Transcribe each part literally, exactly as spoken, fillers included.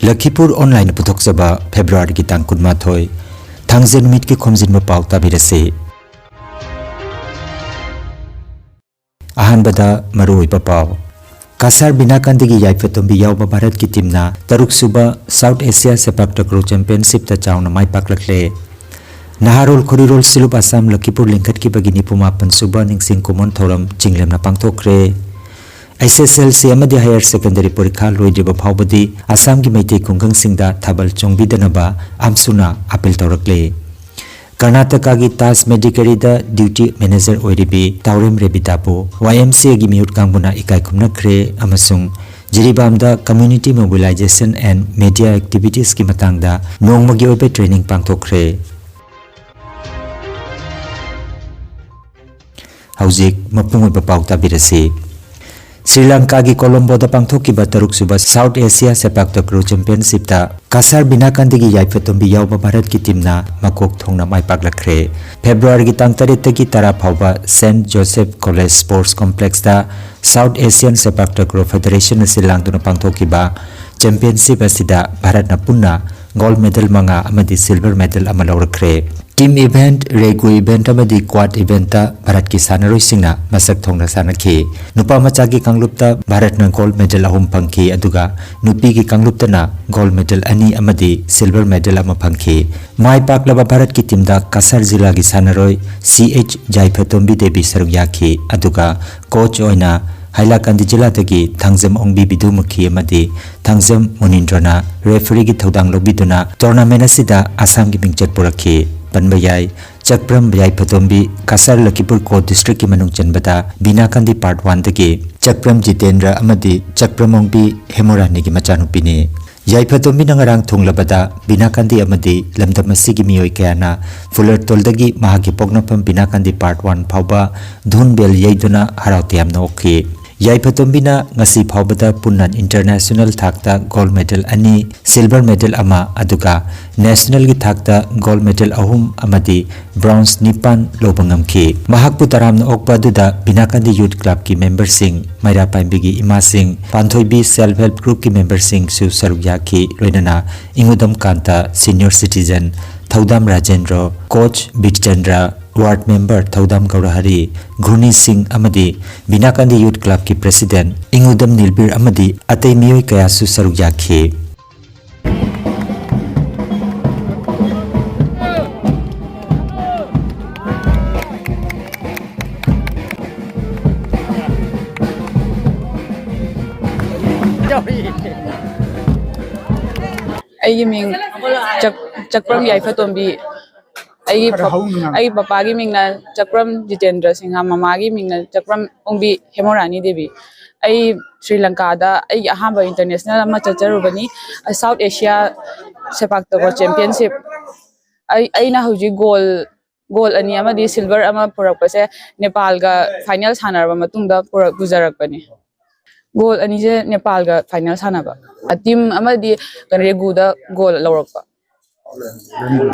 ꯂꯈꯤꯄꯨꯔ ꯑꯣꯟꯂꯥꯏꯟꯅ ꯄꯨꯊꯣꯛꯆꯕ ꯐꯦꯕ꯭ꯔꯨꯋꯥꯔꯤꯒꯤ ꯇꯥꯡ ꯀꯨꯟꯃꯥꯊꯣꯏ, ꯊꯥꯡꯖ ꯅꯨꯃꯤꯠꯀꯤ ꯈꯣꯝꯖꯤꯟꯕ ꯄꯥꯎ ꯇꯥꯕꯤꯔꯁꯤ꯫ ꯑꯍꯥꯟꯕꯗ ꯃꯔꯨꯑꯣꯏꯕ ꯄꯥꯎ꯫ ꯀꯁꯥꯔ ꯕꯤꯅꯥꯀꯥꯟꯗꯤꯒꯤ ꯌꯥꯏꯐꯇꯣꯝꯕꯤ ꯌꯥꯎꯕ ꯚꯥꯔꯠꯀꯤ ꯇꯤꯝꯅ ꯇꯔꯨꯛꯁꯨꯕ ꯁꯥꯎꯠ ꯑꯦꯁꯤꯌꯥ ꯁꯦꯄꯥꯛ ꯇꯀ꯭ꯔꯣ ꯆꯦꯝꯄꯤꯌꯟꯁꯤꯞꯇ ꯆꯥꯎꯅ ꯃꯥꯏ ꯄꯥꯛꯂꯛꯂꯦ꯫ ꯅꯍꯥꯔꯣꯜ ꯈꯣꯔꯤꯔꯣꯜ ꯁꯤꯂꯨꯞ ꯑꯁꯥꯝ ꯂꯈꯤꯄꯨꯔ ꯂꯤꯡꯈꯠꯈꯤꯕꯒꯤ ꯅꯤꯐꯨ ꯃꯥꯄꯟ ꯁꯨꯕ ꯅꯤꯡꯁꯤꯡ ꯀꯨꯝꯑꯣꯟ ꯊꯧꯔꯝ ꯆꯤꯡꯂꯦꯝꯅ ꯄꯥꯡꯊꯣꯛꯈ꯭ꯔꯦ꯫ ꯑꯦꯁ ꯑꯦꯁ ꯑꯦꯜ ꯁꯤ ꯑꯃꯗꯤ ꯍꯥꯌꯔ ꯁꯦꯀꯦꯟꯗꯔꯤ ꯄꯔꯤꯈꯥ ꯂꯣꯏꯗ꯭ꯔꯤꯕ ꯐꯥꯎꯕꯗꯤ ꯑꯁꯥꯝꯒꯤ ꯃꯩꯇꯩ ꯈꯨꯡꯒꯪꯁꯤꯡꯗ ꯊꯥꯕꯜ ꯆꯣꯡꯕꯤꯗꯅꯕ ꯑꯝꯁꯨꯅ ꯑꯥꯄꯤꯜ ꯇꯧꯔꯛꯂꯦ꯫ ꯀꯔꯅꯥꯇꯀꯥꯒꯤ ꯇꯥꯖ ꯃꯦꯗꯤꯀꯦꯔꯤꯗ ꯗ꯭ꯌꯨꯇꯤ ꯃꯦꯅꯦꯖꯔ ꯑꯣꯏꯔꯤꯕꯤ ꯇꯥꯎꯔꯦꯝ ꯔꯦꯕꯤꯇꯥꯕꯨ ꯋꯥꯏ ꯑꯦꯝ ꯁꯤ ꯑꯦꯒꯤ ꯃꯤꯍꯨꯠ ꯀꯥꯡꯕꯨꯅ ꯏꯀꯥꯏ ꯈꯨꯝꯅꯈ꯭ꯔꯦ ꯑꯃꯁꯨꯡ ꯖꯤꯔꯤꯕꯥꯝꯗ Community Mobilization and Media Activitiesꯀꯤ ꯃꯇꯥꯡꯗ ꯅꯣꯡꯃꯒꯤ ꯑꯣꯏꯕ ꯇ꯭ꯔꯦꯅꯤꯡ ꯄꯥꯡꯊꯣꯛꯈ꯭ꯔꯦ꯫ ꯍꯧꯖꯤꯛ ꯃꯄꯨꯡ ꯑꯣꯏꯕ ꯄꯥꯎ ꯇꯥꯕꯤꯔꯁꯤ꯫ ꯁ꯭ꯔꯤ ꯂꯪꯀꯥꯒꯤ ꯀꯣꯂꯣꯝꯕꯣꯗ ꯄꯥꯡꯊꯣꯛꯈꯤꯕ ꯇꯔꯨꯛꯁꯨꯕ ꯁꯥꯎꯠ ꯑꯦꯁꯤꯌꯥ ꯁꯦꯄꯥꯛ ꯇꯀ꯭ꯔꯨ ꯆꯦꯝꯄꯤꯌꯟꯁꯤꯞꯇ ꯀꯁꯥꯔ ꯕꯤꯅꯥꯀꯥꯟꯗꯤꯒꯤ ꯌꯥꯏꯐꯇꯣꯝꯕꯤ ꯌꯥꯎꯕ ꯚꯥꯔꯠꯀꯤ ꯇꯤꯝꯅ ꯃꯀꯣꯛ ꯊꯣꯡꯅ ꯃꯥꯏ ꯄꯥꯛꯂꯛꯈ꯭ꯔꯦ꯫ ꯐꯦꯕ꯭ꯔꯨꯋꯥꯔꯤꯒꯤ ꯇꯥꯡ ꯇꯔꯦꯠꯇꯒꯤ ꯇꯔꯥ ꯐꯥꯎꯕ ꯁꯦꯟꯠ ꯖꯣꯁꯦꯐ ꯀꯣꯂꯦꯖ ꯁ꯭ꯄꯣꯔꯠꯁ ꯀꯣꯝꯄ꯭ꯂꯦꯛꯁꯇ ꯁꯥꯎꯠ ꯑꯦꯁꯤꯌꯥꯟ ꯁꯦꯄꯥꯛ ꯇꯀ꯭ꯔꯣ ꯐꯦꯗꯔꯦꯁꯟꯅ ꯁꯤꯜ ꯂꯥꯡꯗꯨꯅ ꯄꯥꯡꯊꯣꯛꯈꯤꯕ ꯆꯦꯝꯄꯤꯌꯟꯁꯤꯞ ꯑꯁꯤꯗ ꯚꯥꯔꯠꯅ ꯄꯨꯟꯅ ꯒꯣꯜꯗ ꯃꯦꯗꯜ ꯃꯉꯥ ꯑꯃꯗꯤ ꯁꯤꯜꯚꯔ ꯃꯦꯗꯜ ꯑꯃ ꯂꯧꯔꯛꯈ꯭ꯔꯦ꯫ ꯇꯤꯝ ꯏꯚꯦꯟꯠ, ꯔꯦꯒꯨ ꯏꯚꯦꯟꯠ ꯑꯃꯗꯤ ꯀ꯭ꯋꯥꯗ ꯏꯚꯦꯟꯠꯇ ꯚꯥꯔꯠꯀꯤ ꯁꯥꯟꯅꯔꯣꯏꯁꯤꯡꯅ ꯃꯁꯛ ꯊꯣꯡꯅ ꯁꯥꯟꯅꯈꯤ꯫ ꯅꯨꯄꯥ ꯃꯆꯥꯒꯤ ꯀꯥꯡꯂꯨꯞꯇ ꯚꯥꯔꯠꯅ ꯒꯣꯜꯗ ꯃꯦꯗꯜ ꯑꯍꯨꯝ ꯐꯪꯈꯤ, ꯑꯗꯨꯒ ꯅꯨꯄꯤꯒꯤ ꯀꯥꯡꯂꯨꯞꯇꯅ ꯒꯣꯜꯗ ꯃꯦꯗꯜ ꯑꯅꯤ ꯑꯃꯗꯤ ꯁꯤꯜꯚꯔ ꯃꯦꯗꯜ ꯑꯃ ꯐꯪꯈꯤ꯫ ꯃꯥꯏ ꯄꯥꯛꯂꯕ ꯚꯥꯔꯠꯀꯤ ꯇꯤꯝꯗ ꯀꯁꯥꯔ ꯖꯤꯂꯥꯒꯤ ꯁꯥꯟꯅꯔꯣꯏ ꯁꯤ ꯑꯩꯆ ꯌꯥꯏꯐꯇꯣꯝꯕꯤ ꯗꯦꯕꯤ ꯁꯔꯨꯛ ꯌꯥꯈꯤ, ꯑꯗꯨꯒ ꯀꯣꯆ ꯑꯣꯏꯅ ꯍꯥꯏꯂꯥꯀꯥꯟꯗꯤ ꯖꯤꯂꯥꯗꯒꯤ ꯊꯥꯡꯖꯝ ꯑꯣꯡꯕꯤ ꯕꯤꯗꯨꯃꯨꯈꯤ ꯑꯃꯗꯤ ꯊꯥꯡꯖꯝ ꯃꯨꯅꯤꯟꯗ꯭ꯔꯣꯅ ꯔꯦꯐꯔꯤꯒꯤ ꯊꯧꯗꯥꯡ ꯂꯧꯕꯤꯗꯨꯅ ꯇꯣꯔꯅꯥꯃꯦꯟꯠ ꯑꯁꯤꯗ ꯑꯁꯥꯝꯒꯤ ꯃꯤꯡꯆꯠ ꯄꯨꯔꯛꯈꯤ꯫ ꯄꯟꯕ ꯌꯥꯏ, ꯆꯛꯄ꯭ꯔꯝ ꯌꯥꯏꯐꯇꯣꯝꯕꯤ ꯀꯁꯥꯔ ꯂꯈꯤꯄꯨꯔ ꯀꯣ ꯗꯤꯁꯇ꯭ꯔꯤꯛꯀꯤ ꯃꯅꯨꯡ ꯆꯟꯕꯗ ꯕꯤꯅꯥꯀꯥꯟꯗꯤ ꯄꯥꯔꯠ ꯋꯥꯟꯗꯒꯤ ꯆꯛꯄ꯭ꯔꯝ ꯖꯤꯇꯦꯟꯗ꯭ꯔ ꯑꯃꯗꯤ ꯆꯛꯄ꯭ꯔꯝ ꯑꯣꯡꯕꯤ ꯍꯦꯃꯣꯔꯥꯅꯤꯒꯤ ꯃꯆꯥꯅꯨꯄꯤꯅꯤ꯫ ꯌꯥꯏꯐꯇꯣꯝꯕꯤꯅ ꯉꯔꯥꯡ ꯊꯨꯡꯂꯕꯗ ꯕꯤꯅꯥꯀꯥꯟꯗꯤ ꯑꯃꯗꯤ ꯂꯝꯗꯝ ꯑꯁꯤꯒꯤ ꯃꯤꯑꯣꯏ ꯀꯌꯥꯅ ꯐꯨꯂꯔꯇꯣꯜꯗꯒꯤ ꯃꯍꯥꯛꯀꯤ ꯄꯣꯛꯅꯐꯝ ꯕꯤꯅꯥꯀꯥꯟꯗꯤ ꯄꯥꯔꯠ ꯋꯥꯟ ꯐꯥꯎꯕ ꯙꯨꯟ ꯕꯦꯜ ꯌꯩꯗꯨꯅ ꯍꯔꯥꯎ ꯇꯌꯥꯝꯅ ꯑꯣꯛꯈꯤ꯫ ꯌꯥꯏꯐꯇꯣꯝꯕꯤꯅ ꯉꯁꯤ ꯐꯥꯎꯕꯗ ꯄꯨꯟꯅ international ꯊꯥꯛꯇ gold medal ꯑꯅꯤ, silver medal ꯑꯃ, ꯑꯗꯨꯒ national ꯒꯤ ꯊꯥꯛꯇ gold medal ꯑꯍꯨꯝ ꯑꯃꯗꯤ bronze ꯅꯤꯄꯥꯟ ꯂꯧꯕ ꯉꯝꯈꯤ꯫ ꯃꯍꯥꯛꯄꯨ ꯇꯔꯥꯝꯅ ꯑꯣꯛꯄ ꯑꯗꯨꯗ ꯕꯤꯅꯥꯀꯥꯟꯗꯤ Youth Club ꯀꯤ member ꯁꯤꯡ, ꯃꯩꯔꯥ ꯄꯥꯏꯝꯕꯤꯒꯤ ꯏꯃꯥꯁꯤꯡ, ꯄꯥꯟꯊꯣꯏꯕꯤ Self Help Group ꯀꯤ member ꯁꯤꯡꯁꯨ ꯁꯔꯨꯛ ꯌꯥꯈꯤ꯫ ꯂꯣꯏꯅꯅ ꯏꯉꯨꯗꯝ ꯀꯥꯟꯇ, senior citizen ꯊꯧꯗꯥꯝ ꯔꯥꯖꯦꯟꯗ꯭ꯔ, coach ꯕꯤꯔꯆꯟꯗ꯭ꯔ, ward member ꯊꯧꯗꯥꯝ ꯒꯧꯔꯍꯔꯤ, ꯘꯨꯔꯅꯤ ꯁꯤꯡ ꯑꯃꯗꯤ ꯕꯤꯅꯥꯀꯥꯟꯗꯤ Youth Club ꯀꯤ president ꯏꯉꯨꯗꯝ ꯅꯤꯜꯕꯤꯔ ꯑꯃꯗꯤ ꯑꯇꯩ ꯃꯤꯑꯣꯏ ꯀꯌꯥꯁꯨ ꯁꯔꯨꯛ ꯌꯥꯈꯤ꯫ ꯑꯩꯒꯤ ꯃꯤꯡ ꯆꯛ-, ꯆꯛꯄ꯭ꯔꯝ ꯌꯥꯏꯐꯇꯣꯝꯕꯤ꯫ ꯑꯩꯒꯤ ꯄꯞ-, ꯑꯩꯒꯤ ꯄꯄꯥꯒꯤ ꯃꯤꯡꯅ ꯆꯛꯄ꯭ꯔꯝ ꯖꯤꯇꯦꯟꯗ꯭ꯔ ꯁꯤꯡꯍ, ꯃꯃꯥꯒꯤ ꯃꯤꯡꯅ ꯆꯛꯄ꯭ꯔꯝ ꯑꯣꯡꯕꯤ ꯍꯦꯃꯣꯔꯥꯅꯤ ꯗꯦꯕꯤ꯫ ꯑꯩ ꯁ꯭ꯔꯤ ꯂꯪꯀꯥꯗ ꯑꯩꯒꯤ ꯑꯍꯥꯟꯕ international ꯑꯃ ꯆꯠꯆꯔꯨꯕꯅꯤ, South Asia ꯁꯦꯄꯥꯛ ꯇꯀ꯭ꯔꯣ championship꯫ ꯑꯩ, ꯑꯩꯅ ꯍꯧꯖꯤꯛ gold, gold ꯑꯅꯤ ꯑꯃꯗꯤ silver ꯑꯃ ꯄꯨꯔꯛꯄꯁꯦ ꯅꯦꯄꯥꯜꯒ final ꯁꯥꯟꯅꯔꯕ ꯃꯇꯨꯡꯗ ꯄꯨꯔꯛ-, ꯄꯨꯖꯔꯛꯄꯅꯤ꯫ Gold ꯑꯅꯤꯁꯦ ꯅꯦꯄꯥꯜꯒ final ꯁꯥꯟꯅꯕ꯫ Team ꯑꯃꯗꯤ ꯀꯩꯅꯣ, ꯔꯦꯒꯨꯗ gold ꯂꯧꯔꯛꯄ꯫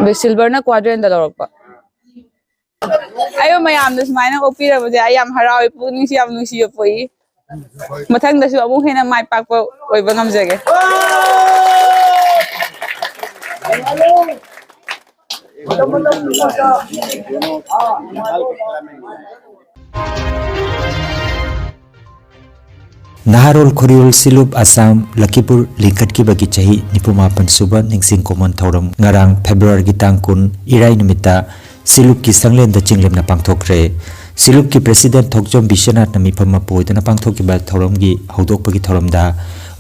ꯑꯗꯩ silver ꯅ ꯀ꯭ꯋꯥꯗ꯭ꯔꯦꯟꯗ ꯂꯧꯔꯛꯄ꯫ ꯑꯩꯕꯨ ꯃꯌꯥꯝꯅ ꯁꯨꯃꯥꯏꯅ ꯑꯣꯛꯄꯤꯔꯕꯁꯦ ꯑꯩ ꯌꯥꯝ ꯍꯔꯥꯎꯋꯦ, ꯄꯨꯛꯅꯤꯡꯁꯨ ꯌꯥꯝ ꯅꯨꯡꯁꯤꯕ ꯄꯣꯛꯏ꯫ ꯃꯊꯪꯗꯁꯨ ꯑꯃꯨꯛ ꯍꯦꯟꯅ ꯃꯥꯏ ꯄꯥꯛꯄ ꯑꯣꯏꯕ ꯉꯝꯖꯒꯦ꯫ ꯅꯍꯥꯔꯣꯜ ꯈꯣꯔꯤꯔꯣꯜ ꯁꯤꯂꯨꯞ ꯑꯁꯥꯝ ꯂꯈꯤꯄꯨꯔ ꯂꯤꯡꯈꯠꯈꯤꯕꯒꯤ ꯆꯍꯤ ꯅꯤꯐꯨ ꯃꯥꯄꯟ ꯁꯨꯕ ꯅꯤꯡꯁꯤꯡ ꯀꯨꯝꯑꯣꯟ ꯊꯧꯔꯝ ꯉꯔꯥꯡ February ꯒꯤ ꯇꯥꯡ ꯀꯨꯟ ꯏꯔꯥꯏ ꯅꯨꯃꯤꯠꯇ ꯁꯤꯂꯨꯞꯀꯤ ꯁꯪꯂꯦꯟꯗ ꯆꯤꯡꯂꯦꯝꯅ ꯄꯥꯡꯊꯣꯛꯈ꯭ꯔꯦ꯫ ꯁꯤꯂꯨꯞꯀꯤ president ꯊꯣꯛꯆꯣꯝ ꯕꯤꯁ꯭ꯋꯅꯥꯊꯅ ꯃꯤꯐꯝ ꯃꯄꯨ ꯑꯣꯏꯗꯨꯅ ꯄꯥꯡꯊꯣꯛꯈꯤꯕ ꯊꯧꯔꯝꯒꯤ ꯍꯧꯗꯣꯛꯄꯒꯤ ꯊꯧꯔꯝꯗ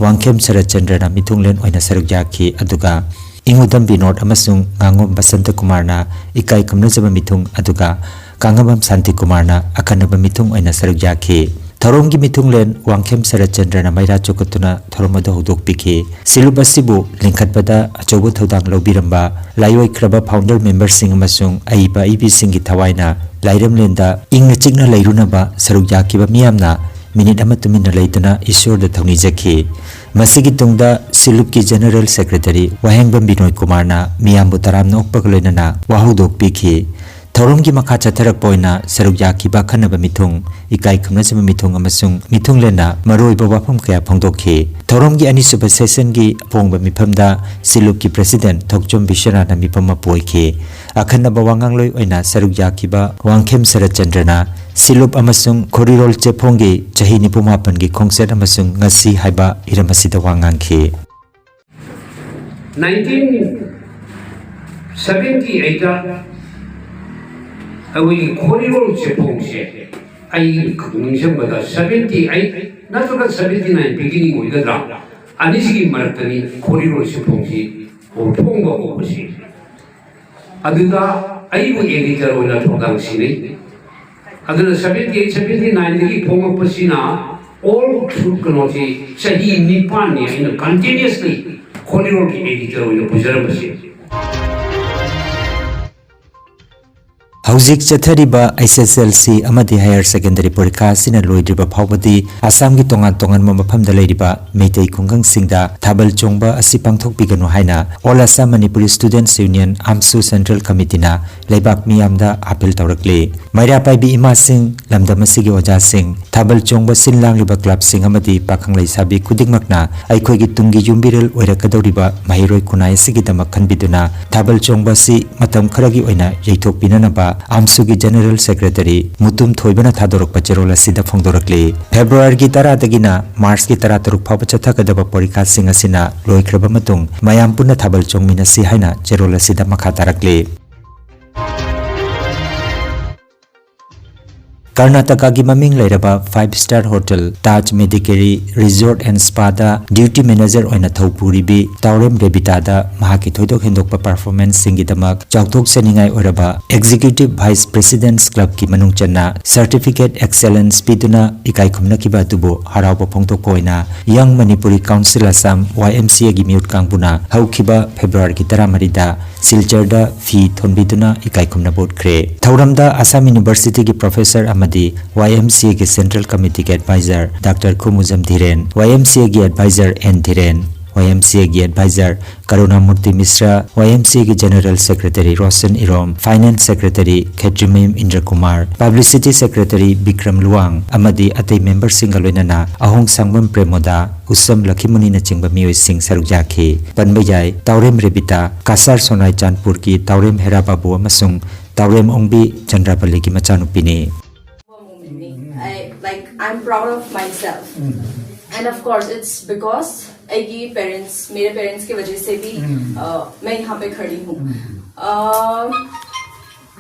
ꯋꯥꯡꯈꯦꯝ ꯁꯔꯠꯆꯟꯗ꯭ꯔꯅ ꯃꯤꯊꯨꯡꯂꯦꯟ ꯑꯣꯏꯅ ꯁꯔꯨꯛ ꯌꯥꯈꯤ, ꯑꯗꯨꯒ ꯏꯉꯨꯗꯝ ꯕꯤꯅꯣꯗ ꯑꯃꯁꯨꯡ ꯉꯥꯉꯣꯝ ꯕꯁꯟꯇ ꯀꯨꯃꯥꯔꯅ ꯏꯀꯥꯏ ꯈꯨꯝꯅꯖꯕ ꯃꯤꯊꯨꯡ, ꯑꯗꯨꯒ ꯀꯥꯉꯕꯝ ꯁꯥꯟꯇꯤ ꯀꯨꯃꯥꯔꯅ ꯑꯈꯟꯅꯕ ꯃꯤꯊꯨꯡ ꯑꯣꯏꯅ ꯁꯔꯨꯛ ꯌꯥꯈꯤ꯫ ꯊꯧꯔꯝꯒꯤ ꯃꯤꯊꯨꯡꯂꯦꯟ ꯋꯥꯡꯈꯦꯝ ꯁꯔꯠꯆꯟꯗ꯭ꯔꯅ ꯃꯩꯔꯥ ꯆꯣꯛꯀꯠꯇꯨꯅ ꯊꯧꯔꯝ ꯑꯗꯨ ꯍꯧꯗꯣꯛꯄꯤꯈꯤ꯫ ꯁꯤꯂꯨꯞ ꯑꯁꯤꯕꯨ ꯂꯤꯡꯈꯠꯄꯗ ꯑꯆꯧꯕ ꯊꯧꯗꯥꯡ ꯂꯧꯕꯤꯔꯝꯕ ꯂꯥꯏꯑꯣꯏꯈ꯭ꯔꯕ founder memberꯁꯤꯡ ꯑꯃꯁꯨꯡ ꯑꯏꯕ ꯑꯏꯕꯤꯁꯤꯡꯒꯤ ꯊꯋꯥꯏꯅ ꯂꯥꯏꯔꯝꯂꯦꯟꯗ ꯏꯪꯅ ꯆꯤꯛꯅ ꯂꯩꯔꯨꯅꯕ ꯁꯔꯨꯛ ꯌꯥꯈꯤꯕ ꯃꯤꯌꯥꯝꯅ ꯃꯤꯅꯤꯠ ꯑꯃ ꯇꯨꯃꯤꯟꯅ ꯂꯩꯗꯨꯅ ꯏꯁꯣꯔꯗ ꯊꯧꯅꯤꯖꯈꯤ꯫ ꯃꯁꯤꯒꯤ ꯇꯨꯡꯗ ꯁꯤꯂꯨꯞꯀꯤ ꯖꯦꯅꯔꯦꯜ ꯁꯦꯀ꯭ꯔꯦꯇꯔꯤ ꯋꯥꯍꯦꯡꯕꯝ ꯕꯤꯅꯣꯏ ꯀꯨꯃꯥꯔꯅ ꯃꯤꯌꯥꯝꯕꯨ ꯇꯔꯥꯝꯅ ꯑꯣꯛꯄꯒ ꯂꯣꯏꯅꯅ ꯋꯥꯍꯧꯗꯣꯛ ꯄꯤꯈꯤ꯫ ꯊꯧꯔꯝꯒꯤ ꯃꯈꯥ ꯆꯠꯊꯔꯛꯄ ꯑꯣꯏꯅ ꯁꯔꯨꯛ ꯌꯥꯈꯤꯕ ꯑꯈꯟꯅꯕ ꯃꯤꯊꯨꯡ, ꯏꯀꯥꯏ ꯈꯨꯝꯅꯖꯕ ꯃꯤꯊꯨꯡ ꯑꯃꯁꯨꯡ ꯃꯤꯊꯨꯡꯂꯦꯟꯅ ꯃꯔꯨꯑꯣꯏꯕ ꯋꯥꯐꯝ ꯀꯌꯥ ꯐꯣꯡꯗꯣꯛꯈꯤ꯫ ꯊꯧꯔꯝꯒꯤ ꯑꯅꯤꯁꯨꯕ ꯁꯦꯁꯟꯒꯤ ꯑꯄꯣꯡꯕ ꯃꯤꯐꯝꯗ ꯁꯤꯂꯨꯞꯀꯤ ꯄ꯭ꯔꯦꯁꯤꯗꯦꯟꯠ ꯊꯣꯛꯆꯣꯝ ꯕꯤꯁ꯭ꯋꯅꯥꯊꯅ ꯃꯤꯐꯝ ꯃꯄꯨ ꯑꯣꯏꯈꯤ꯫ ꯑꯈꯟꯅꯕ ꯋꯥꯉꯥꯡꯂꯣꯏ ꯑꯣꯏꯅ ꯁꯔꯨꯛ ꯌꯥꯈꯤꯕ ꯋꯥꯡꯈꯦꯝ ꯁꯔꯠꯆꯟꯗ꯭ꯔꯅ ꯁꯤꯂꯨꯞ ꯑꯃꯁꯨꯡ ꯈꯣꯔꯤꯔꯣꯜ ꯆꯦꯐꯣꯡꯒꯤ ꯆꯍꯤ ꯅꯤꯐꯨ ꯃꯥꯄꯟꯒꯤ ꯈꯣꯡꯆꯠ ꯑꯃꯁꯨꯡ ꯉꯁꯤ ꯍꯥꯏꯕ ꯍꯤꯔꯝ ꯑꯁꯤꯗ ꯋꯥ ꯉꯥꯡꯈꯤ꯫ ꯅꯥꯏꯟꯇꯤꯟ ꯁꯚꯦꯟꯇꯤ ꯑꯩꯠꯇ ꯑꯩꯈꯣꯏꯒꯤ ꯈꯣꯔꯤꯔꯣꯜ ꯆꯦꯐꯣꯡꯁꯦ ꯑꯩ ꯅꯤꯡꯁꯤꯡꯕꯗ ꯁꯚꯦꯟꯇꯤ ꯑꯩꯠ ꯅꯠꯇ꯭ꯔꯒ ꯁꯚꯦꯟꯇꯤ ꯅꯥꯏꯟ ꯕꯤꯒꯤꯅꯤꯡ ꯑꯣꯏꯒꯗ꯭ꯔꯥ, ꯑꯅꯤꯁꯤꯒꯤ ꯃꯔꯛꯇꯅꯤ ꯈꯣꯔꯤꯔꯣꯜ ꯆꯦꯐꯣꯡꯁꯤ ꯐꯣꯡꯕ ꯍꯧꯕꯁꯤ꯫ ꯑꯗꯨꯗ ꯑꯩꯕꯨ ꯑꯦꯗꯤꯇꯔ ꯑꯣꯏꯅ ꯊꯧꯗꯥꯡ ꯁꯤꯟꯅꯩ꯫ ꯑꯗꯨꯅ ꯁꯚꯦꯟꯇꯤ ꯑꯩꯠ ꯁꯚꯦꯟꯇꯤ ꯅꯥꯏꯟꯗꯒꯤ ꯐꯣꯡꯂꯛꯄꯁꯤꯅ ꯑꯣꯜ ꯊ꯭ꯔꯨ ꯀꯩꯅꯣꯁꯤ ꯆꯍꯤ ꯅꯤꯄꯥꯟꯅꯤ ꯑꯩꯅ ꯀꯟꯇꯤꯅ꯭ꯌꯨꯁꯂꯤ ꯈꯣꯔꯤꯔꯣꯜꯒꯤ ꯑꯦꯗꯤꯇꯔ ꯑꯣꯏꯅ ꯄꯨꯖꯔꯝꯕꯁꯦ꯫ ꯍꯧꯖꯤꯛ ꯆꯠꯊꯔꯤꯕ ꯑꯩꯆ ꯑꯦꯁ ꯑꯦꯜ ꯁꯤ ꯑꯃꯗꯤ ꯍꯥꯌꯔ ꯁꯦꯀꯦꯟꯗꯔꯤ ꯄꯔꯤꯈꯥ ꯑꯁꯤꯅ ꯂꯣꯏꯗ꯭ꯔꯤꯕ ꯐꯥꯎꯕꯗꯤ ꯑꯁꯥꯝꯒꯤ ꯇꯣꯉꯥꯟ ꯇꯣꯉꯥꯟꯕ ꯃꯐꯝꯗ ꯂꯩꯔꯤꯕ ꯃꯩꯇꯩ ꯈꯨꯡꯒꯪꯁꯤꯡꯗ ꯊꯥꯕꯜ ꯆꯣꯡꯕ ꯑꯁꯤ ꯄꯥꯡꯊꯣꯛꯄꯤꯒꯅꯨ ꯍꯥꯏꯅ All Assam Manipuri Students Union, ꯑꯥꯝꯁꯨ, ꯁꯦꯟꯇ꯭ꯔꯦꯜ ꯀꯃꯤꯇꯤꯅ ꯂꯩꯕꯥꯛ ꯃꯤꯌꯥꯝꯗ ꯑꯥꯄꯤꯜ ꯇꯧꯔꯛꯂꯤ꯫ ꯃꯩꯔꯥ ꯄꯥꯏꯕꯤ ꯏꯃꯥꯁꯤꯡ, ꯂꯝꯗꯝ ꯑꯁꯤꯒꯤ ꯑꯣꯖꯥꯁꯤꯡ, ꯊꯥꯕꯜ ꯆꯣꯡꯕ ꯁꯤꯟ ꯂꯥꯡꯂꯤꯕ ꯀ꯭ꯂꯕꯁꯤꯡ ꯑꯃꯗꯤ ꯄꯥꯈꯪ ꯂꯩꯁꯥꯕꯤ ꯈꯨꯗꯤꯡꯃꯛꯅ ꯑꯩꯈꯣꯏꯒꯤ ꯇꯨꯡꯒꯤ ꯌꯨꯝꯕꯤꯔꯦꯜ ꯑꯣꯏꯔꯛꯀꯗꯧꯔꯤꯕ ꯃꯍꯩꯔꯣꯏ ꯈꯨꯟꯅꯥꯏ ꯑꯁꯤꯒꯤꯗꯃꯛ ꯈꯟꯕꯤꯗꯨꯅ ꯊꯥꯕꯜ ꯆꯣꯡꯕ ꯑꯁꯤ ꯃꯇꯝ ꯈꯔꯒꯤ ꯑꯣꯏꯅ ꯌꯩꯊꯣꯛꯄꯤꯅꯅꯕ ꯑꯥꯝꯁꯨꯒꯤ ꯖꯦꯅꯔꯦꯜ ꯁꯦꯀ꯭ꯔꯦꯇꯔꯤ ꯃꯨꯇꯨꯝ ꯊꯣꯏꯕꯅ ꯊꯥꯗꯣꯔꯛꯄ ꯆꯦꯔꯣꯜ ꯑꯁꯤꯗ ꯐꯣꯡꯗꯣꯔꯛꯂꯤ꯫ ꯐꯦꯕ꯭ꯔꯨꯋꯥꯔꯤꯒꯤ ꯇꯔꯥꯗꯒꯤꯅ ꯃꯥꯔꯆꯀꯤ ꯇꯔꯥꯇꯔꯨꯛ ꯐꯥꯎꯕ ꯆꯠꯊꯒꯗꯕ ꯄꯔꯤꯈꯥꯁꯤꯡ ꯑꯁꯤꯅ ꯂꯣꯏꯈ꯭ꯔꯕ ꯃꯇꯨꯡ ꯃꯌꯥꯝ ꯄꯨꯟꯅ ꯊꯥꯕꯜ ꯆꯣꯡꯃꯤꯟꯅꯁꯤ ꯍꯥꯏꯅ ꯆꯦꯔꯣꯜ ꯑꯁꯤꯗ ꯃꯈꯥ ꯇꯥꯔꯛꯂꯤ꯫ ꯀꯔꯅꯥꯇꯀꯥꯒꯤ ꯃꯃꯤꯡ ꯂꯩꯔꯕ five star hotel Taj Madikeri resort and ꯁ꯭ꯄꯥꯗ ꯗ꯭ꯌꯨꯇꯤ ꯃꯦꯅꯦꯖꯔ ꯑꯣꯏꯅ ꯊꯧ ꯄꯨꯔꯤꯕꯤ ꯇꯥꯎꯔꯦꯝ ꯔꯦꯕꯤꯇꯥꯗ ꯃꯍꯥꯛꯀꯤ ꯊꯣꯏꯗꯣꯛ ꯍꯦꯟꯗꯣꯛꯄ ꯄꯔꯐꯣꯔꯃꯦꯟꯁꯁꯤꯡꯒꯤꯗꯃꯛ ꯆꯥꯎꯊꯣꯛꯆꯅꯤꯡꯉꯥꯏ ꯑꯣꯏꯔꯕ ꯑꯦꯛꯖꯤꯀ꯭ꯌꯨꯇꯤꯚ ꯚꯥꯏꯁ ꯄ꯭ꯔꯦꯁꯤꯗꯦꯟꯠꯁ ꯀ꯭ꯂꯕꯀꯤ ꯃꯅꯨꯡ ꯆꯟꯅ ꯁꯔꯇꯤꯐꯤꯀꯦꯠ ꯑꯦꯛꯁꯦꯂꯦꯟꯁ ꯄꯤꯗꯨꯅ ꯏꯀꯥꯏ ꯈꯨꯝꯅꯈꯤꯕ ꯑꯗꯨꯕꯨ ꯍꯔꯥꯎꯕ ꯐꯣꯡꯗꯣꯛꯄ ꯑꯣꯏꯅ ꯌꯪ ꯃꯅꯤꯄꯨꯔꯤ ꯀꯥꯎꯟꯁꯤꯜ ꯑꯁꯥꯝ, ꯋꯥꯏ ꯑꯦꯝ ꯁꯤ ꯑꯦꯒꯤ ꯃꯤꯍꯨꯠ ꯀꯥꯡꯕꯨꯅ ꯍꯧꯈꯤꯕ ꯐꯦꯕ꯭ꯔꯨꯋꯥꯔꯤꯒꯤ ꯇꯔꯥꯃꯔꯤꯗ ꯁꯤꯜꯆꯔꯗ ꯐꯤ ꯊꯣꯟꯕꯤꯗꯨꯅ ꯏꯀꯥꯏ ꯈꯨꯝꯅꯕ ꯎꯠꯈ꯭ꯔꯦ꯫ ꯊꯧꯔꯝꯗ ꯑꯁꯥꯝ ꯌꯨꯅꯤꯚꯔꯁꯤꯇꯤꯒꯤ ꯄ꯭ꯔꯣꯐꯦꯁꯔ ꯑꯃꯗꯤ ꯗꯤ ꯋꯥꯏ ꯑꯦꯝ ꯁꯤ ꯑꯦꯒꯤ Central Committeeꯒꯤ Advisor Doctor Khumujam Dhiren, Y M C ꯑꯦꯒꯤ Advisor N Dhiren, Y M C ꯑꯦꯒꯤ Advisor ꯀꯔꯨꯅꯥꯃꯨꯔꯇꯤ ꯃꯤꯁ꯭ꯔ, ꯋꯥꯏ ꯑꯦꯝ ꯁꯤ ꯑꯦꯒꯤ General Secretary ꯔꯣꯁꯟ ꯏꯔꯣꯝ, Finance Secretary ꯈꯦꯇ꯭ꯔꯤꯃꯌꯨꯝ ꯏꯟꯗ꯭ꯔꯀꯨꯃꯥꯔ, Publicity Secretary ꯕꯤꯀ꯭ꯔꯝ ꯂꯨꯋꯥꯡ ꯑꯃꯗꯤ ꯑꯇꯩ memberꯁꯤꯡꯒ ꯂꯣꯏꯅꯅ ꯑꯍꯣꯡꯁꯥꯡꯕꯝ ꯄ꯭ꯔꯦꯃꯣꯗꯥ, ꯎꯁꯝ ꯂꯈꯤꯃꯨꯅꯤꯅꯆꯤꯡꯕ ꯃꯤꯑꯣꯏꯁꯤꯡ ꯁꯔꯨꯛ ꯌꯥꯈꯤ꯫ ꯄꯟꯕ ꯌꯥꯏ, ꯇꯥꯎꯔꯦꯝ ꯔꯦꯕꯤꯇꯥ, ꯀꯁꯥꯔ ꯁꯣꯅꯥꯏ ꯆꯥꯟꯄꯨꯔꯒꯤ ꯇꯥꯎꯔꯦꯝ ꯍꯦꯔꯥ ꯕꯥꯕꯨ ꯑꯃꯁꯨꯡ ꯇꯥꯎꯔꯦꯝ ꯑꯣꯡꯕꯤ ꯆꯟꯗ꯭ꯔꯥꯕꯂꯤꯒꯤ ꯃꯆꯥꯅꯨꯄꯤꯅꯤ꯫ I, like, I'm proud of myself. And of course, it's because अगर parents, मेरे parents की वजह से भी, uh, मैं यहाँ पे खड़ी हूँ। Uh,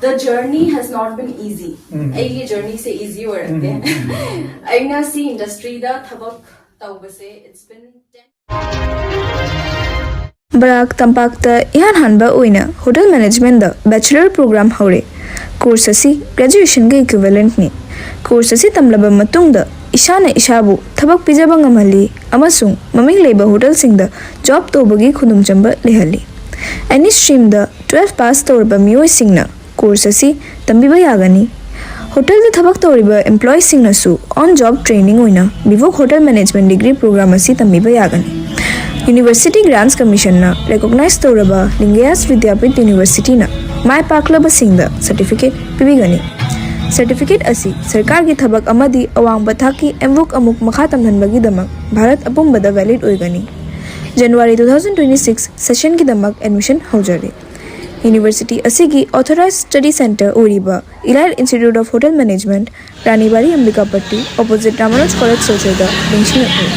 the journey has not been easy. ꯑꯩꯒꯤ journey ꯁꯦ easy ꯑꯣꯏꯔꯛꯇꯦ꯫ ꯑꯩꯅ ꯁꯤ industry ꯗ ꯊꯕꯛ ꯇꯧꯕꯁꯦ, it's been ten. ꯕꯔꯥꯛ ꯇꯝꯄꯥꯛꯇ ꯏꯍꯥꯟ ꯍꯥꯟꯕ ꯑꯣꯏꯅ ꯍꯣꯇꯦꯜ ꯃꯦꯅꯦꯖꯃꯦꯟꯗ ꯕꯦꯆꯂꯔ ꯄ꯭ꯔꯣꯒ꯭ꯔꯥꯝ ꯍꯧꯔꯦ꯫ ꯀꯣꯔꯁ ꯑꯁꯤ ꯒ꯭ꯔꯦꯖꯨꯑꯦꯁꯟꯒ ꯏꯀ꯭ꯋꯤꯚꯦꯂꯦꯟꯠꯅꯤ꯫ ꯀꯣꯔꯁ ꯑꯁꯤ ꯇꯝꯂꯕ ꯃꯇꯨꯡꯗ ꯏꯁꯥꯅ ꯏꯁꯥꯕꯨ ꯊꯕꯛ ꯄꯤꯖꯕ ꯉꯝꯍꯜꯂꯤ ꯑꯃꯁꯨꯡ ꯃꯃꯤꯡ ꯂꯩꯕ ꯍꯣꯇꯦꯜꯁꯤꯡꯗ ꯖꯣꯕ ꯇꯧꯕꯒꯤ ꯈꯨꯗꯣꯡꯆꯥꯕ ꯂꯩꯍꯜꯂꯤ꯫ ꯑꯦꯅꯤ ꯁ꯭ꯇ꯭ꯔꯤꯝꯗ ꯇꯨꯋꯦꯜꯐ ꯄꯥꯁ ꯇꯧꯔꯕ ꯃꯤꯑꯣꯏꯁꯤꯡꯅ ꯀꯣꯔꯁ ꯑꯁꯤ ꯇꯝꯕꯤꯕ ꯌꯥꯒꯅꯤ꯫ ꯍꯣꯇꯦꯜꯗ ꯊꯕꯛ ꯇꯧꯔꯤꯕ ꯑꯦꯝꯄ꯭ꯂꯣꯌꯤꯁꯤꯡꯅꯁꯨ on job training ꯑꯣꯏꯅ ꯚꯤꯚꯣꯛ ꯍꯣꯇꯦꯜ ꯃꯦꯅꯦꯖꯃꯦꯟꯠ ꯗꯤꯒ꯭ꯔꯤ ꯄ꯭ꯔꯣꯒ꯭ꯔꯥꯝ ꯑꯁꯤ ꯇꯝꯕꯤꯕ ꯌꯥꯒꯅꯤ꯫ ꯌꯨꯅꯤꯚꯔꯁꯤꯇꯤ ꯒ꯭ꯔꯥꯟꯠꯁ ꯀꯃꯤꯁꯟꯅ ꯔꯦꯀꯣꯒꯅꯥꯏꯖ ꯇꯧꯔꯕ ꯂꯤꯡꯒꯌꯥꯁ ꯕꯤꯗ꯭ꯌꯥꯄꯤꯊ ꯌꯨꯅꯤꯚꯔꯁꯤꯇꯤꯅ ꯃꯥꯏ ꯄꯥꯛꯂꯕꯁꯤꯡꯗ ꯁꯔꯇꯤꯐꯤꯀꯦꯠ ꯄꯤꯕꯤꯒꯅꯤ꯫ ꯁꯔꯇꯤꯐꯤꯀꯦꯠ ꯑꯁꯤ ꯁꯔꯀꯥꯔꯒꯤ ꯊꯕꯛ ꯑꯃꯗꯤ ꯑꯋꯥꯡꯕ ꯊꯥꯛꯀꯤ ꯑꯦꯝꯕꯨꯛ ꯑꯃꯨꯛ ꯃꯈꯥ ꯇꯝꯍꯟꯕꯒꯤꯗꯃꯛ ꯚꯥꯔꯠ ꯑꯄꯨꯝꯕꯗ ꯚꯦꯂꯤꯗ ꯑꯣꯏꯒꯅꯤ꯫ ꯖꯅꯋꯥꯔꯤ two thousand twenty six ꯁꯦꯁꯟꯒꯤꯗꯃꯛ ꯑꯦꯗꯃꯤꯁꯟ ꯍꯧꯖꯔꯤ꯫ ꯌꯨꯅꯤꯚꯔꯁꯤꯇꯤ ꯑꯁꯤꯒꯤ ꯑꯣꯊꯣꯔꯥꯏꯖ ꯁ꯭ꯇꯗꯤ ꯁꯦꯟꯇꯔ ꯑꯣꯏꯔꯤꯕ Elite Institute of Hotel Management, Ranibari Ambikapati, opposite Ramanuj college ꯁꯣꯁꯦꯜꯗ ꯅꯤꯡꯁꯤꯡꯂꯛꯂꯤ꯫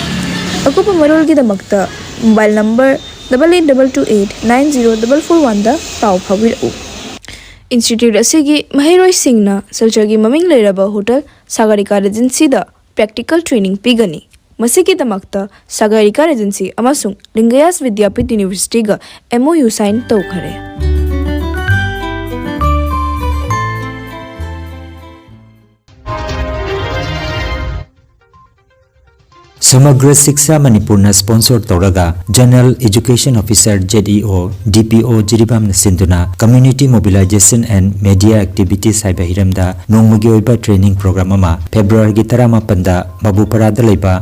ꯑꯀꯨꯞꯄ ꯃꯔꯣꯜꯒꯤꯗꯃꯛꯇ mobile number double eight double two eight nine zero double four one ꯗ ꯄꯥꯎ ꯐꯥꯎꯕꯤꯔꯛꯎ꯫ ꯏꯟꯁꯇꯤꯇ꯭ꯌꯨꯠ ꯑꯁꯤꯒꯤ ꯃꯍꯩꯔꯣꯏꯁꯤꯡꯅ ꯁꯤꯜꯆꯔꯒꯤ ꯃꯃꯤꯡ ꯂꯩꯔꯕ ꯍꯣꯇꯦꯜ ꯁꯥꯒꯔꯤꯀꯥ ꯔꯦꯖꯦꯟꯁꯤꯗ ꯄ꯭ꯔꯦꯛꯇꯤꯀꯦꯜ ꯇ꯭ꯔꯦꯅꯤꯡ ꯄꯤꯒꯅꯤ꯫ ꯃꯁꯤꯒꯤꯗꯃꯛꯇ ꯁꯥꯒꯔꯤꯀꯥ ꯔꯦꯖꯦꯟꯁꯤ ꯑꯃꯁꯨꯡ ꯂꯤꯡꯒꯌꯥꯁ ꯕꯤꯗ꯭ꯌꯥꯄꯤꯊ ꯌꯨꯅꯤꯚꯔꯁꯤꯇꯤꯒ ꯑꯦꯝ ꯑꯣ ꯌꯨ ꯁꯥꯏꯟ ꯇꯧꯈꯔꯦ꯫ ꯁꯃꯒ꯭ꯔ ꯁꯤꯛꯁꯥ ꯃꯅꯤꯄꯨꯔꯅ sponsor ꯇꯧꯔꯒ Zonal Education Officer, Z E O, D P O ꯖꯤꯔꯤꯕꯥꯝꯅ ꯁꯤꯟꯗꯨꯅ Community Mobilization and Media Activities ꯍꯥꯏꯕ ꯍꯤꯔꯝꯗ ꯅꯣꯡꯃꯒꯤ ꯑꯣꯏꯕ training program ꯑꯃ ꯐꯦꯕ꯭ꯔꯨꯋꯥꯔꯤꯒꯤ ꯇꯔꯥꯃꯥꯄꯟꯗ ꯕꯥꯕꯨꯄꯔꯥꯗ ꯂꯩꯕ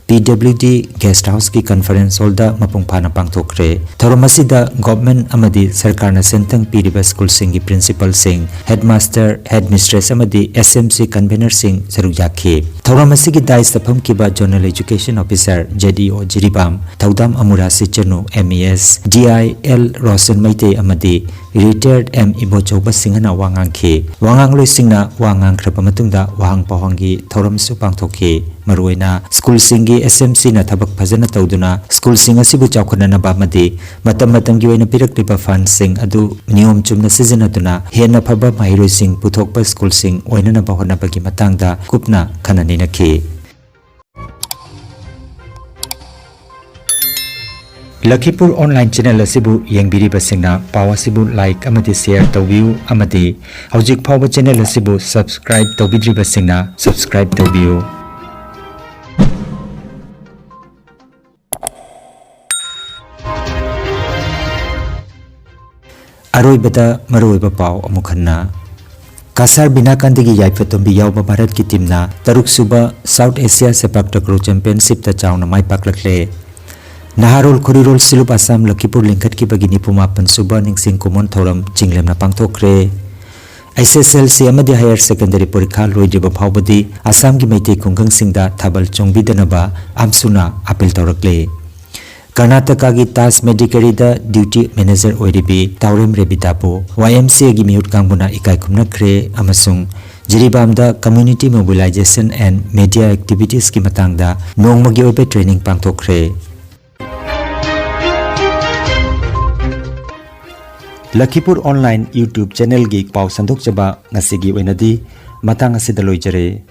P W D Guest Houseꯀꯤ conference hallꯗ ꯃꯄꯨꯡ ꯐꯥꯅ ꯄꯥꯡꯊꯣꯛꯈ꯭ꯔꯦ꯫ ꯊꯧꯔꯝ ꯑꯁꯤꯗ government ꯑꯃꯗꯤ ꯁꯔꯀꯥꯔꯅ ꯁꯦꯟꯊꯪ ꯄꯤꯔꯤꯕ ꯁ꯭ꯀꯨꯜꯁꯤꯡꯒꯤ principalꯁꯤꯡ, headmaster, headmistress ꯑꯃꯗꯤ S M C convenorꯁꯤꯡ ꯁꯔꯨꯛ ꯌꯥꯈꯤ꯫ ꯊꯧꯔꯝ ꯑꯁꯤꯒꯤ daisꯇ ꯐꯝꯈꯤꯕ Zonal Education Officer, Z E O Jiribam, ꯊꯧꯗꯥꯝ ꯑꯃꯨꯔꯥ ꯁꯤꯆꯅꯨ, M E S, D I L Roshan Meitei ꯑꯃꯗꯤ retired M ꯏꯕꯣꯆꯧꯕ ꯁꯤꯡꯍꯅ ꯋꯥ ꯉꯥꯡꯈꯤ꯫ ꯋꯥꯉꯥꯡꯂꯣꯏꯁꯤꯡꯅ ꯋꯥ ꯉꯥꯡꯈ꯭ꯔꯕ ꯃꯇꯨꯡꯗ ꯋꯥꯍꯪ ꯄꯥꯎꯍꯪꯒꯤ ꯊꯧꯔꯝꯁꯨ ꯄꯥꯡꯊꯣꯛꯈꯤ꯫ ꯃꯔꯨꯑꯣꯏꯅ ꯁ꯭ꯀꯨꯜꯁꯤꯡꯒꯤ S M Cꯅ ꯊꯕꯛ ꯐꯖꯅ ꯇꯧꯗꯨꯅ ꯁ꯭ꯀꯨꯜꯁꯤꯡ ꯑꯁꯤꯕꯨ ꯆꯥꯎꯈꯠꯅꯅꯕ ꯑꯃꯗꯤ ꯃꯇꯝ ꯃꯇꯝꯒꯤ ꯑꯣꯏꯅ ꯄꯤꯔꯛꯂꯤꯕ fundꯁꯤꯡ ꯑꯗꯨ ꯅꯤꯌꯣꯝ ꯆꯨꯝꯅ ꯁꯤꯖꯤꯟꯅꯗꯨꯅ ꯍꯦꯟꯅ ꯐꯕ ꯃꯍꯩꯔꯣꯏꯁꯤꯡ ꯄꯨꯊꯣꯛꯄ ꯁ꯭ꯀꯨꯜꯁꯤꯡ ꯑꯣꯏꯅꯅꯕ ꯍꯣꯠꯅꯕꯒꯤ ꯃꯇꯥꯡꯗ ꯀꯨꯞꯅ ꯈꯟꯅ ꯅꯩꯅꯈꯤ꯫ ꯂꯈꯤꯄꯨꯔ online channel ꯑꯁꯤꯕꯨ ꯌꯦꯡꯕꯤꯔꯤꯕꯁꯤꯡꯅ ꯄꯥꯎ ꯑꯁꯤꯕꯨ like ꯑꯃꯗꯤ share ꯇꯧꯕꯤꯌꯨ ꯑꯃꯗꯤ ꯍꯧꯖꯤꯛ ꯐꯥꯎꯕ channel ꯑꯁꯤꯕꯨ subscribe ꯇꯧꯕꯤꯗ꯭ꯔꯤꯕꯁꯤꯡꯅ subscribe ꯇꯧꯕꯤꯌꯨ꯫ ꯑꯔꯣꯏꯕꯗ ꯃꯔꯨꯑꯣꯏꯕ ꯄꯥꯎ ꯑꯃꯨꯛ ꯍꯟꯅ꯫ ꯀꯁꯥꯔ ꯕꯤꯅꯥꯀꯥꯟꯗꯒꯤ ꯌꯥꯏꯐ ꯇꯣꯝꯕꯤ ꯌꯥꯎꯕ ꯚꯥꯔꯠꯀꯤ teamꯅ ꯇꯔꯨꯛꯁꯨꯕ South Asia Sepak Takraw Championshipꯇ ꯆꯥꯎꯅ ꯃꯥꯏ ꯄꯥꯛꯂꯛꯂꯦ꯫ ꯅꯍꯥꯔꯣꯜ ꯈꯨꯔꯤꯔꯣꯜ ꯁꯤꯂꯨꯞ ꯑꯁꯥꯝ ꯂꯈꯤꯄꯨꯔ ꯂꯤꯡꯈꯠꯈꯤꯕꯒꯤ ꯅꯤꯐꯨ ꯃꯥꯄꯟ ꯁꯨꯕ ꯅꯤꯡꯁꯤꯡ ꯀꯨꯝꯑꯣꯟ ꯊꯧꯔꯝ ꯆꯤꯡꯂꯦꯝꯅ ꯄꯥꯡꯊꯣꯛꯈ꯭ꯔꯦ꯫ H S L C ꯑꯃꯗꯤ higher secondary ꯄꯔꯤꯈꯥ ꯂꯣꯏꯗ꯭ꯔꯤꯕ ꯐꯥꯎꯕꯗꯤ ꯑꯁꯥꯝꯒꯤ ꯃꯩꯇꯩ ꯈꯨꯡꯒꯪꯁꯤꯡꯗ ꯊꯥꯕꯜ ꯆꯣꯡꯕꯤꯗꯅꯕ ꯑꯝꯁꯨꯅ appeal ꯇꯧꯔꯛꯂꯦ꯫ ꯀꯔꯅꯥꯇꯀꯥꯒꯤ Taj ꯃꯦꯗꯤꯀꯦꯔꯤꯗ duty manager ꯑꯣꯏꯔꯤꯕꯤ ꯇꯥꯎꯔꯦꯝ ꯔꯦꯕꯤꯗꯥꯕꯨ Y M C Aꯒꯤ ꯃꯤꯍꯨꯠ ꯀꯥꯡꯕꯨꯅ ꯏꯀꯥꯏ ꯈꯨꯝꯅꯈ꯭ꯔꯦ ꯑꯃꯁꯨꯡ ꯖꯤꯔꯤꯕꯥꯝꯗ Community Mobilization and Media Activitiesꯀꯤ ꯃꯇꯥꯡꯗ ꯅꯣꯡꯃꯒꯤ ꯑꯣꯏꯕ training ꯄꯥꯡꯊꯣꯛꯈ꯭ꯔꯦ꯫ ꯂꯈꯤꯄꯨꯔ online YouTube channelꯒꯤ ꯄꯥꯎ ꯁꯟꯗꯣꯛꯆꯕ ꯉꯁꯤꯒꯤ ꯑꯣꯏꯅꯗꯤ ꯃꯇꯥꯡ ꯑꯁꯤꯗ ꯂꯣꯏꯖꯔꯦ꯫